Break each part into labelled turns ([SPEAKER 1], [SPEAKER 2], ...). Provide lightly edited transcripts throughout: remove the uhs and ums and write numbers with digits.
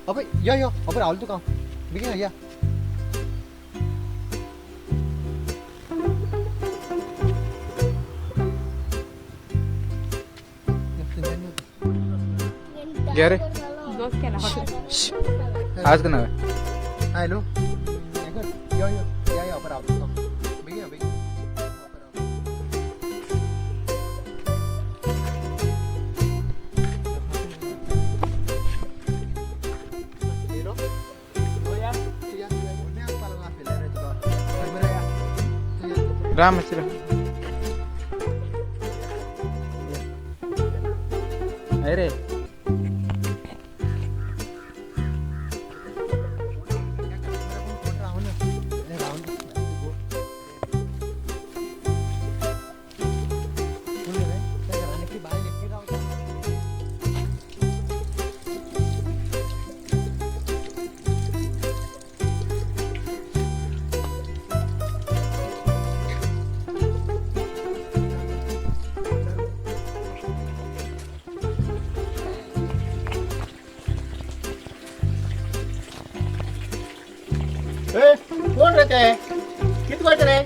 [SPEAKER 1] अबे यो यो अबे राहुल तुका बेगीन या.
[SPEAKER 2] घे रे. आज का नाव?
[SPEAKER 1] हॅलो यो यो या या अबे राहुल तुका बेगीन बेगीन.
[SPEAKER 2] राम शिरा. अरे
[SPEAKER 1] कोण रे ते? किती वाजले रे?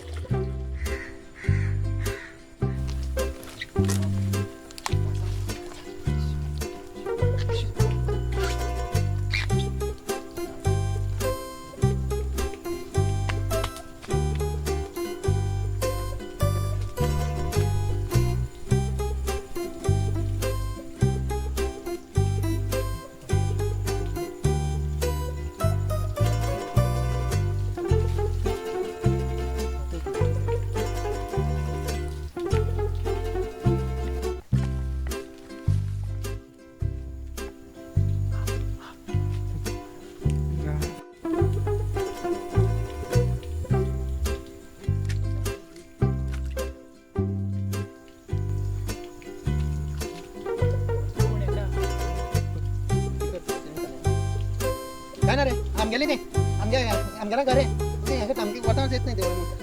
[SPEAKER 1] काय ना रे आमगेली न्ही आमगे आमगेला घर रे ते आमगे वताच येत नाही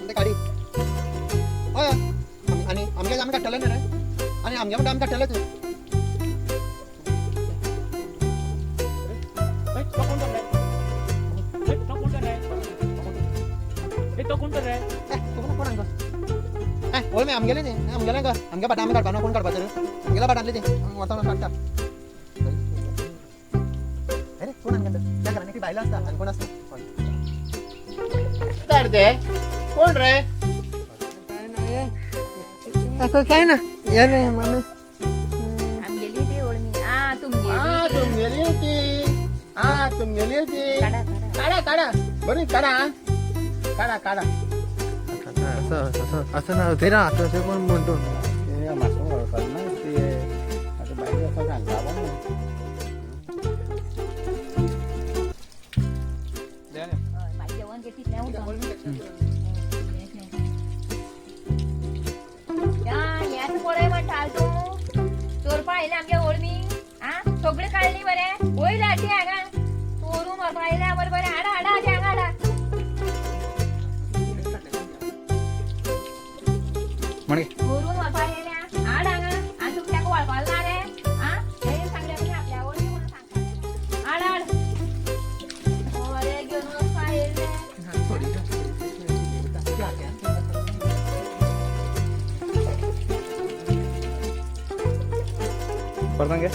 [SPEAKER 1] ते काडी. हय आनी आमगे आमी काडटले न्ही रे आनी आमगे म्हणटा आमी काडटले. तूं कोण हांगा? आमगेले न्ही आमगेलें घर आमगे भाटां आमी काडपा ना कोण काडपाचें रे? आमगेल्या भाटांतलें तें वता काडटा. अरे कोण हांगा त्या घरांनी ती बायलां आसता आनी कोण आसता?
[SPEAKER 3] ते कोण रे?
[SPEAKER 1] काय ना ये रे मामी.
[SPEAKER 4] आमगेली ती ओळमी. आ तुमगेली.
[SPEAKER 3] आ तुमगेली ती. आ तुमगेली ती.
[SPEAKER 4] काडा काडा
[SPEAKER 3] काडा काडा बरी काडा काडा काडा.
[SPEAKER 1] असं असं असं ना ते ना असं अशें कोण म्हणतो
[SPEAKER 3] म्हाका वळखना ते आतां बायले असं सांगता.
[SPEAKER 4] जेवण घे तितलें उठोन. हेंच पळय म्हणटा तूं चोरपा आयल्या आमगे ओळमी. आ सगळी काडली मरे वयर हाडली हांगा चोरून व्हरपा आयल्या बरें बरें. हाडा हाडा ती हांगा हाडा.
[SPEAKER 2] म्हणजे
[SPEAKER 4] चोरून व्हरपा आयल्या हाड हांगा. आनी तुका ताका वळखल ना रे? आ हें सांगलें तुमी आपल्या ओळमी म्हणून सांगता. हाड हाड बरें घेवन वचपा आयिल्लें.
[SPEAKER 2] परत घे.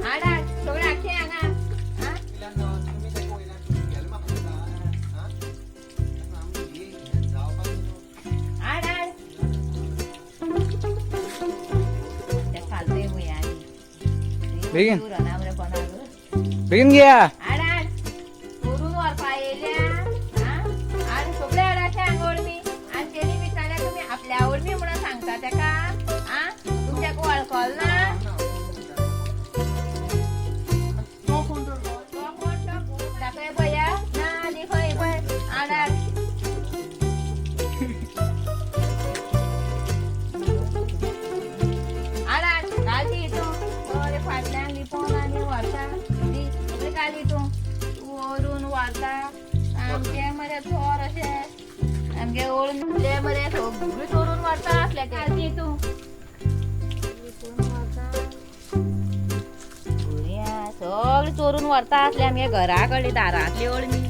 [SPEAKER 4] हाड हाड सगळें आख्खें हांगा. आ हाड हाड ते फालतू भुंयांनी
[SPEAKER 2] बेगीन.
[SPEAKER 4] उरना मरे कोणाक.
[SPEAKER 2] बेगीन घ्या.
[SPEAKER 4] हाड हाड चोरून व्हरपा येयल्या. हाड सगळे हाडाचे हांगा ओळमी. आनी तेणी विचारल्या तुमी आपल्या ओळमी म्हणून सांगता तेका. आ तुमच्याक वळखल ना? तो कोण तो दाखय पळया ना आनी खंय पळय. हाड हाड हाड हाड घाल ती हितून बरें फाटल्यान लिपोवन आनी व्हरता दी सगळें घाल हितून. चोरून व्हरता सामकें मरे चोर अशें सामकें ओळून मरे सगळीं चोरून व्हरता आसले ते. घाल ती हितून लिपोवन व्हरता. सगळें सगळी चोरून व्हरता आसले आमगे घरा कडली दारांतली अळमी.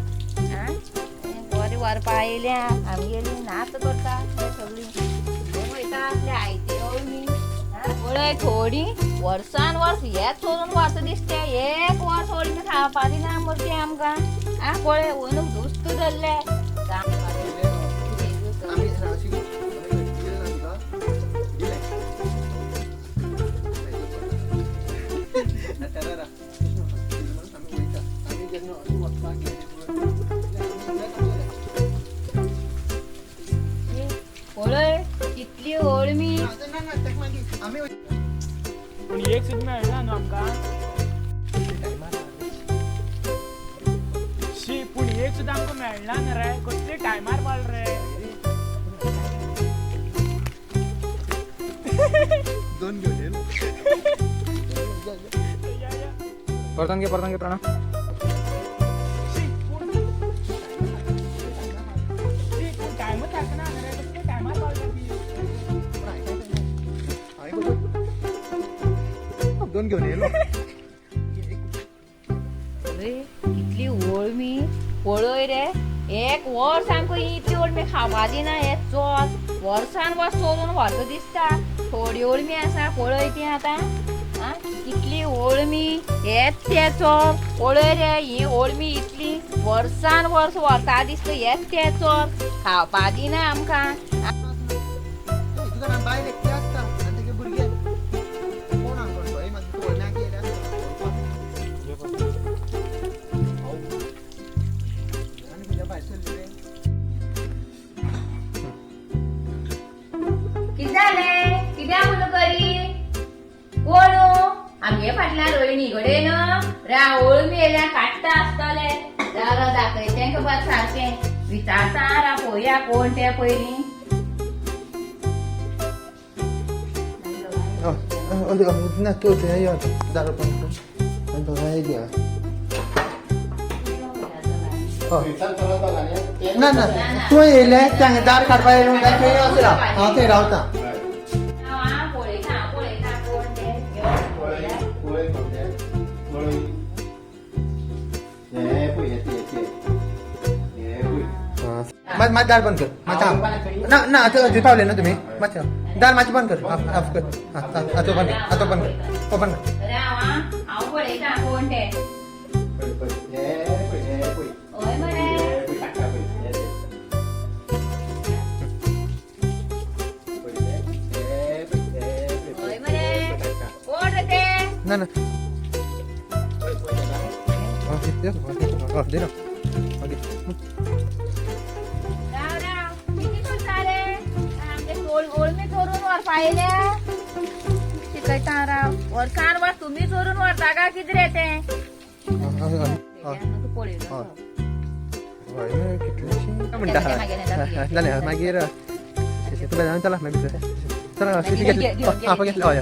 [SPEAKER 4] आं, बरी व्हरपा आयल्या आमगेली, नाच करता आसले सगळी, वयता आसले आयती अळमी. पळय थोडी वर्सान वर्स हेच चोरून व्हरता दिसते. एक वर्स अळमी खावपा दिना मरे आमकां. आं, पळय अंदू दुस्त धरले. पळय कितली अळमी.
[SPEAKER 5] पूण एक सुद्दां मेळना न्हू आमकां. शी, पूण एक सुद्दां आमकां मेळना न्हू रे. कसले टायमार पावल रे.
[SPEAKER 1] दोन घेऊन येईल.
[SPEAKER 2] परतून घे, परतून घे प्रणव.
[SPEAKER 5] शी, पूण शी, पूण टायमच सारको ना रे. कसले टायमार पावल रे.
[SPEAKER 1] दोन घेऊन येईल.
[SPEAKER 4] कितली अळमी पळय रे. एक वर्स आमकां इतली अळमी खावपा दिना. हे चोर वर्सान वर्स चोरून व्हरता दिसता. थोडी अळमी आसा पळय ती आतां. आं, कितली अळमी, हेच ते चोर. पळय रे, ही अळमी इतली वर्सान वर्स व्हरता दिसता. हेच ते चोर खावपा दिना आमकां.
[SPEAKER 1] तुका बायल एकटी आसता आनी तेगे भुरगे कोण हांगा मागीर वळण्याक येयले आसता आनी तुज्या भायर सरली रे.
[SPEAKER 4] कितें जालें? कित्याक उलो करी? कोण आमगे फाटल्यान रोयणी कडेन राव अळमी येयल्या काडटा आसतले. राव दाखय तेंका बरें सारकें विचारता. राव पळोवया कोण ते पयलीं.
[SPEAKER 1] ना तूं थंय यो, दार ओपन कर आनी थंय यो. ना ना, तूं येयलें तें दार काडपा येयलें म्हणटा थंय वच राव, हांव थंय रावता.
[SPEAKER 4] हांव पळयता, हांव पळयता कोण ते.
[SPEAKER 1] मात दार बंद कर मातशें. ना ना, आतां थंय पावले ना तुमी, मातशें दार मातशें बंद कर. ऑफ कर. आतां ओपन कर, आतां ओपन कर, ओपन कर.
[SPEAKER 4] राव हांव पळयता कोण ते. हय मरे. हय मरे, कोण रे ते?
[SPEAKER 1] ना ना, दे ना.
[SPEAKER 4] राव राव, कितें करता रे? आमगे अळमी चोरून व्हरपा आयल्या. शिकयता राव. वर्सान वर्स तुमी चोरून व्हरता काय कितें रे तें? तूं पळयलो.
[SPEAKER 1] म्हणटा जालें. मागीर चला, मागीर चला. घेतले, घेतले. हय.